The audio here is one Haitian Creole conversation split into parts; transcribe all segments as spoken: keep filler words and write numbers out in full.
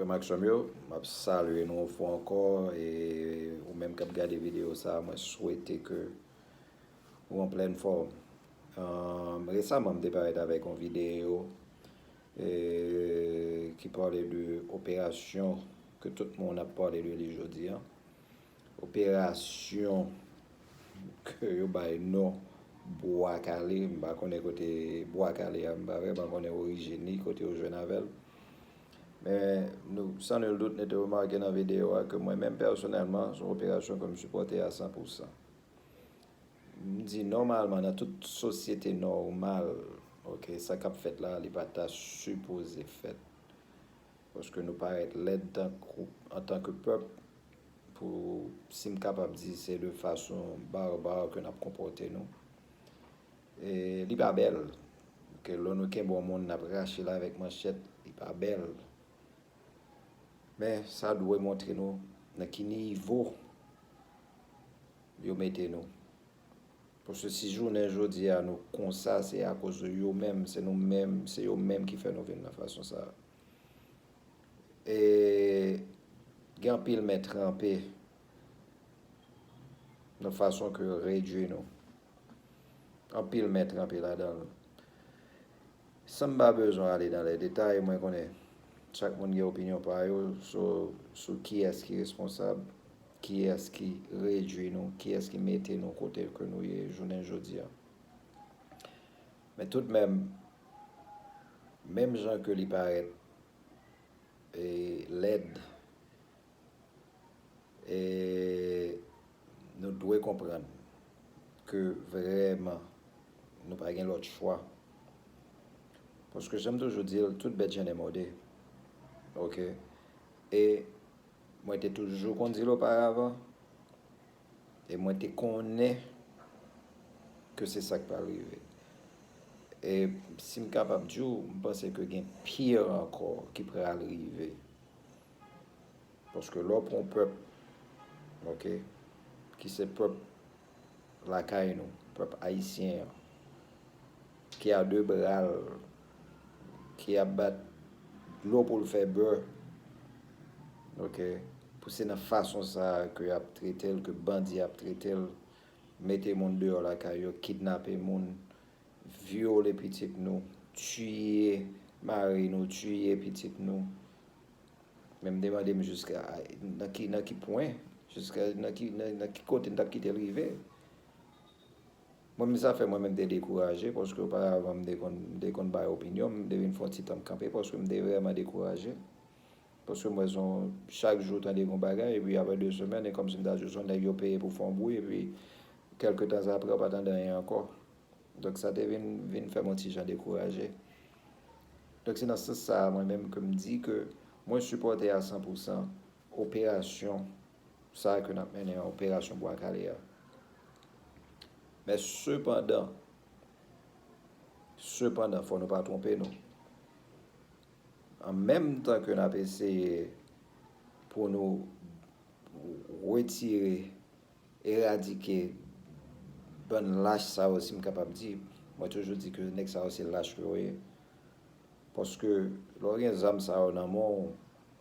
Frè m ak sè m yo, m ap salye nou yon fwa ankò, e ou menm k ap gade videyo sa a, mwen swete ke ou an plèn fòm. Ahn, resaman, m te parèt avèk yon videyo, e, ki pale de operasyon ke tout moun ap pale de li jodi a. Operasyon ke yo bay non Bwa Kale. M pa konnen kote Bwa Kale a, m pa vrèman konnen orijin li, kote yo jwenn avè l. Men, nou, san nil dout, nou te remake nan videyo a ke mwen menm pèsonèlman, se yon operasyon ke m sipòte a san pou san. M di nòmalman, nan tout sosyete nòmal, oke, sa k ap fèt la, li pa ta sipoze fèt. Paske nou parèt lèd tankou, antanke pèp, pou, si m kapab di, se de fason barbar ke n ap konpòte nou. E li pa bèl. Ke lè nou kenbe yon moun, n ap rache l avèk manchèt, li pa bèl. Men sa dwe montre nou nan ki nivo yo mete nou. Paske si jounen jodi a nou konsa, se akoz de yo menm, se nou menm, se yo menm ki fè nou vin nan fason sa a. E gen anpil men tranpe nan fason ke yo redui nou. Anpil men tranpe ladan l. San m pa bezwen ale nan lè detay, mwen konnen chak moun gen opinyon pa yo sou, sou kiyès ki responsab, kiyès ki redui nou, kiyès ki mete nou kote ke nou ye jounen jodi a. Men toutmenm, menm jan ke li parèt, e, lèd, e nou dwe konprann ke vrèman nou pa gen lòt chwa. Paske jan m toujou di l, tout bèt jennen mòde. Oke? E mwen te toujou konn di l oparavan, e mwen te konnen ke se sa k pral rive. E si m kapab di w, m panse ke gen pire ankò ki pral rive. Paske lè w pran yon pèp, oke, ki se pèp lakay nou, pèp ayisyen an, ki a de bra l, ki ap bat dlo pou l fè bè, oke, pou se nan fason sa a ke y ap trete l, ke bandi ap trete l, mete moun deyò lakay yo, kidnape moun, vyole pitit nou, tiye mari nou, tiye pitit nou. Men m te mande m jiska nan ki, nan ki pwen, jiska nan ki, nan, nan ki kote n t ap kite l rive. Mwen menm sa fè mwen menm te dekouraje, paske oparavan m te konn, m te konn bay opinyon m, m te vin fè yon ti tan m kanpe, paske m te vrèman dekouraje. Paske m wè se yon, chak jou w tande yon bagay, epi apre de semèn, e kòmsi m ta di w se yon nèg yo peye pou fè yon bri, epi kèlke tan apre, w pa tande anyen ankò. Donk, sa te vin, vin fè m yon ti jan dekouraje. Donk, se nan sans sa a, mwen menm, ke m di ke mwen sipòte a san pou san operasyon sa a ke n ap mennen an, operasyon Bwa Kale a. Men sepandan, sepandan, fò nou pa twonpe nou. An menm tan ke n ap eseye pou nou retire, eradike bann lach sa yo, si m kapab di, mwen toujou di ke nèg sa yo se lach yo ye. Paske lè w gen zam sa yo nan men w,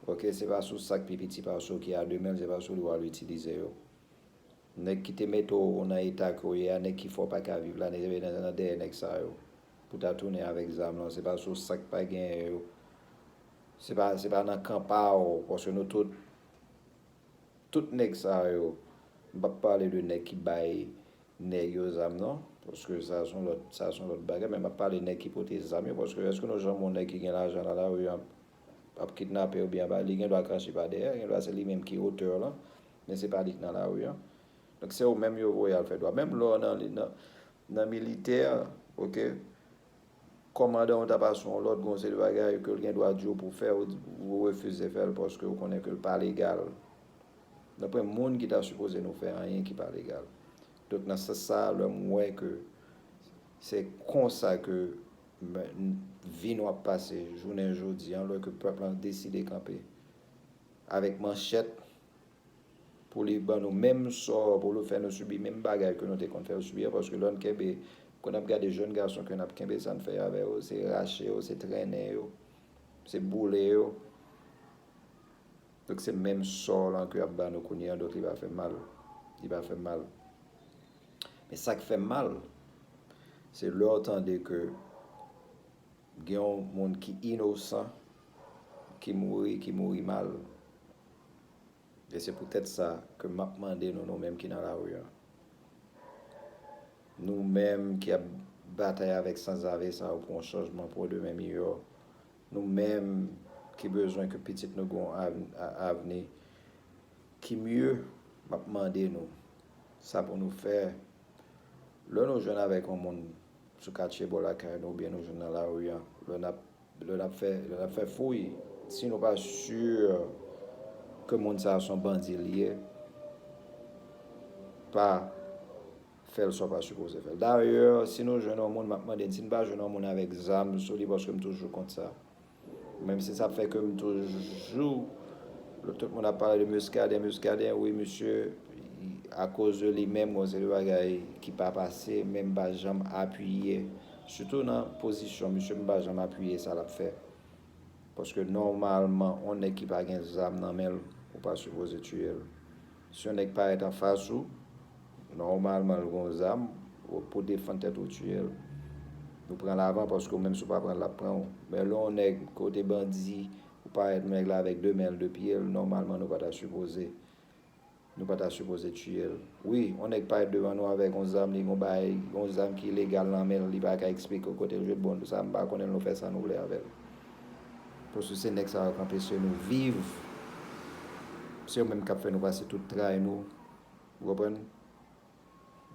oke, se pa sou sa k pi piti pase w ki a de men l, se pa sou li w al itilize yo. Nèg ki te mete w nan eta ke w ye a, nèg ki fè w pa ka viv la, nèg nan, nan dèyè nèg sa yo. Pou ta tounen avèk zam lan, se pa sou sa k pa genyen yo. Se pa, se pa nan kan pa w, paske nou tout, tout nèg sa yo, m p ap pale de nèg ki bay nèg yo zam non, paske sa se yon lòt, sa se yon lòt bagay, men m ap pale nèg ki pote zam yo, paske èske nou janm wè yon nèg ki gen lajan nan lari an ap kidnape oubyen ap, li gen dwa kache pa dèyè, gen dwa se li menm ki otè lan, men se pa li k nan lari an. Donk se ou menm yo voye al fè dwa. Menm lè w nan, nan, nan militè, oke, kòmandan w ta pase yon lòd, gon seri de bagay ke l gen dwa di w pou fè, ou, ou refize fè l paske ou konnen ke l pa legal. Nan pwen moun ki ta sipoze nou fè anyen ki pa legal. Donk nan sans sa a, lè m wè ke se konsa ke vi nou ap pase jounen jodi an, lè ke pèp lan deside kanpe avèk manchèt, pou li ban nou menm sò, pou li fè nou sibi menm bagay ke nou te konn fè yo sibi an, paske lè n kenbe, kon n ap gade jèn gason ke n ap kenbe, sa n fè avè yo, se rache yo, se trennen yo, se boule yo. Donk, se menm sò lan ke y ap ba nou kounye a, donk li pa fè mal. Li pa fè mal. Men sa k fè mal, se lè w tande ke gen yon moun ki inosan, ki mouri, ki mouri mal. E se poutèt sa ke m ap mande nou, nou menm ki nan lari a, nou menm ki ap batay avèk sanzave sa yo pou yon chanjman, pou yon demen miyò, nou menm ki bezwen ke pitit nou gen yon av- a- avni ki mye, m ap mande nou sa pou nou fè. Lè nou jwenn avèk yon moun sou katye bò lakay nou, oubyen nou jwenn nan lari a, lè n ap, lè n ap fè, lè n ap fè fouy, si nou pa si ke moun sa a se yon bandi li ye, pa fè l sa w pa sipoze fè l. Dayè, si nou jwenn yon moun, m ap mande n, si n pa jwenn yon moun avèk zam sou li, paske m toujou kont sa. Menm si sa fè ke m toujou, tout moun ap pale de Muscadin, Muscadin, wi, misye, akoz de li menm, gon seri de bagay ki pa pase, men m pa janm apiye. Sitou nan pozisyon misye, m pa janm apiye sa l ap fè. Paske nòmalman, yon nèg ki pa gen zam nan men l, ou pa sipoze tiye l. Si yon nèg parèt anfas ou, nòmalman, l gen yon zam, ou pou defann tèt ou, tiye l. Nou pran l avan, paske ou menm, si w pa pran l, l ap pran w. Men lè yon nèg, kote bandi, ou parèt nèg la avèk de men l, de pye l, nòmalman, nou pa ta sipoze. Nou pa ta sipoze tiye l. Wi, yon nèg parèt devan nou avèk yon zam, li gen yon bagay, yon zam ki ilegal nan men l, li pa ka eksplike kote l jwenn. Bon, sa, m pa konnen, nou fè sa nou vle avè l. Paske se nèg sa yo k anpeche nou viv. Se yo menm k ap fè nou pase tout tray nou. Ou konprann?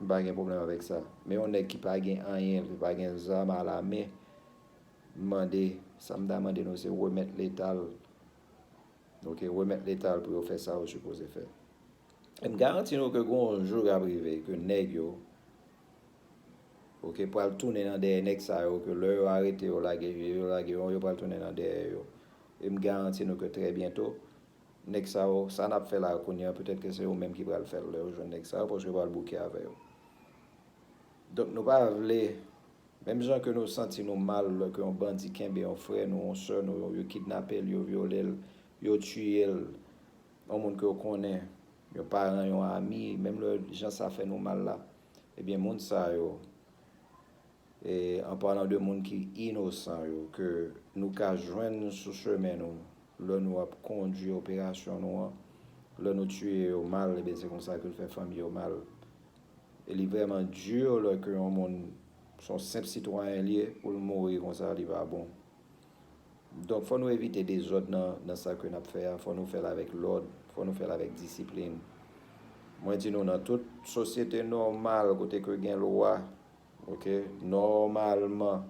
M pa gen pwoblèm avèk sa. Men yon nèg ki pa gen anyen, ki pa gen zam alamen, m mande, sa m ta mande nou, se remèt leta l. Oke, remèt leta l pou yo fè sa yo sipoze fè. E m garanti nou ke gen yon jou k ap rive ke nèg yo, oke, pral tounen nan dèyè nèg sa yo, ke lè yo arete yo, lage yo, lage yo, yo pral tounen nan dèyè yo. E m garanti nou ke trè byento, nèg sa yo, sa n ap fè la kounye a, petèt ke se yo menm ki pral fè l lè yo jwenn nèg sa yo, paske yo pral bouke avè yo. Donk, nou pa vle, menm jan ke nou santi nou mal lè ke yon bandi kenbe yon frè nou, yon sè nou, yo kidnape l, yo vyole l, yo tiye l, yon moun ke w konnen, yon paran, yon ami, menm lè jan sa fè nou mal la, ebyen, moun sa yo, e, an palan de moun ki inosan yo, ke nou ka jwenn sou chemen nou, lè nou ap kondui operasyon nou an, lè nou tiye yo mal, ebyen, se konsa ke l fè fanmi yo mal. E li vrèman di lè ke yon moun, se yon senp sitwayen li ye, pou l mouri konsa, li pa bon. Donk, fò nou evite dezòd nan, nan sa ke n ap fè a, fò nou fè l avèk lòd, fò nou fè l avèk disiplin. Mwen di nou, nan tout sosyete nòmal, kote ke gen lwa, oke, nòmalman,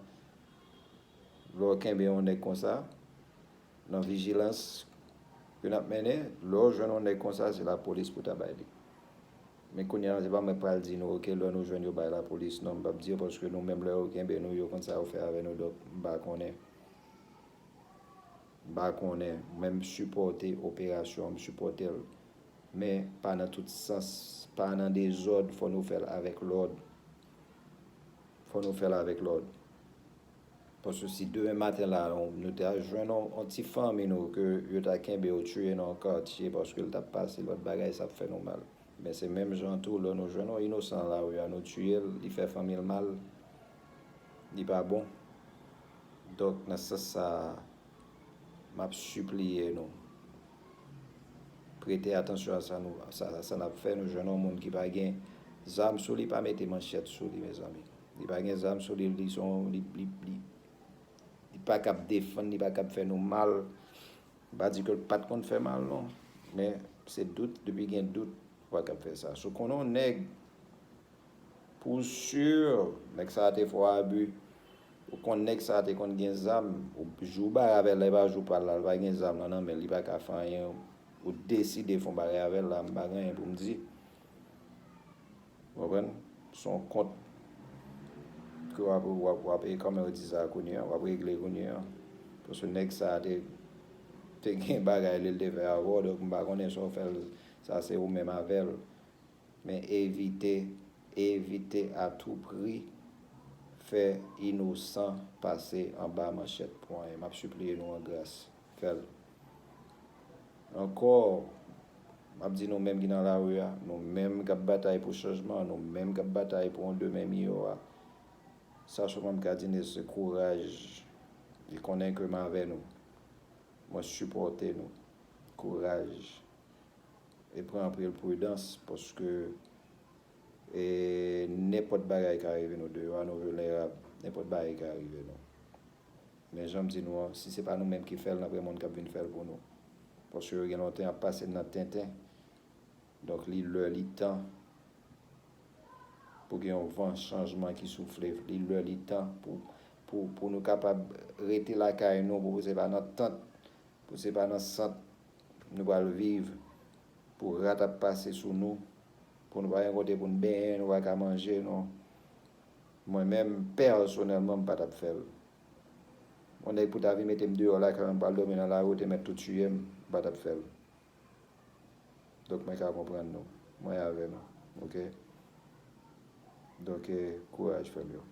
lè w kenbe yon nèg konsa, nan vijilans ke n ap mennen, lè w jwenn yon nèg konsa, se lapolis pou ta bay li. Men kounye a, se pa mwen k pral di nou, oke, lè nou jwenn yo bay lapolis. Non, m p ap di yo, paske nou menm, lè yo kenbe nou, yo konn sa yo fè avè nou, donk, m pa konnen. M pa konnen, mwen m sipòte operasyon an, m sipòte l. Men pa nan tout sans, pa nan dezòd, fò nou fè l avèk lòd. Fò nou fè l avèk lòd. Paske si demen maten la, nou, nou ta jwenn yon, yon ti fanmi nou ke yo ta kenbe yo tiye nan yon katye paske l t ap pase lòt bagay, sa ap fè nou mal. Men se menm jan tou, lè nou jwenn yon inosan lari a, nou tiye l, li fè fanmi l mal, li pa bon. Donk, nan sans sa a, m ap sipliye nou, prete atansyon a sa nou, sa, sa n ap fè. Nou jwenn yon moun ki pa gen zam sou li, pa mete manchèt sou li, mezanmi. Li pa gen zam sou li, li se yon, li, li, li, li pa kab defann, li pa kab fè nou mal. M pa di ke l pa t konn fè mal, non. Men se dout, depi gen dout, ou pa kab fè sa. Si w konnen yon nèg, pou si, nèg sa a te fè w abi, ou konn nèg sa a te konn gen zam, ou, jou w bare avè l la, e pa jou pa l la, li pa gen zam lan nan men l, li pa ka fè anyen, ou deside fè yon bagay avè l la, m pa gen anyen pou m di. Ou konprann? Se yon kont ke w ap, w ap, w ap, e kòman yo di sa kounye a, w ap regle kounye a. Paske nèg sa a te, te gen bagay li, l te fè avè w, donk m pa konnen sa w fè l, sa se ou menm avè l. Men evite, evite a tou pri fè inosan pase anba manchèt pwen. M ap sipliye nou an gras, fè l. Ankò, m ap di nou menm ki nan lari a, nou menm k ap batay pou chanjman, nou menm k ap batay pou yon demen miyò a, sa sèlman m ka di nou se kouraj. E konnen ke m avè nou. Mwen sipòte nou. Kouraj. E pran anpil pridans, paske e nenpòt bagay ka rive nou deyò a, nou vilnerab. Nenpòt bagay ka rive nou. Men jan m di nou an, si se pa nou menm ki fè l, n ap gen moun k ap vin fè l pou nou. Paske yo gen lontan y ap pase n nan tenten. Donk, li lè, li tan pou gen yon van chanjman ki soufle. Li lè, li tan pou, pou, pou nou kapab rete lakay nou, pou se pa nan tant, pou se pa nan sant nou pral viv, pou rat ap pase sou nou, pou nou pa gen kote pou n benyen, nou pa ka manje, non. Mwen menm, pèsonèlman, m pa t ap fè l. Yon nèg pou ta vin mete m deyò lakay mwen, m pral dòmi nan lari, ou te mèt tou tiye m, m pa t ap fè l. Donk, mwen ka konprann nou. Mwen avè nou. Oke? Donk, eh, kouraj, frè m yo.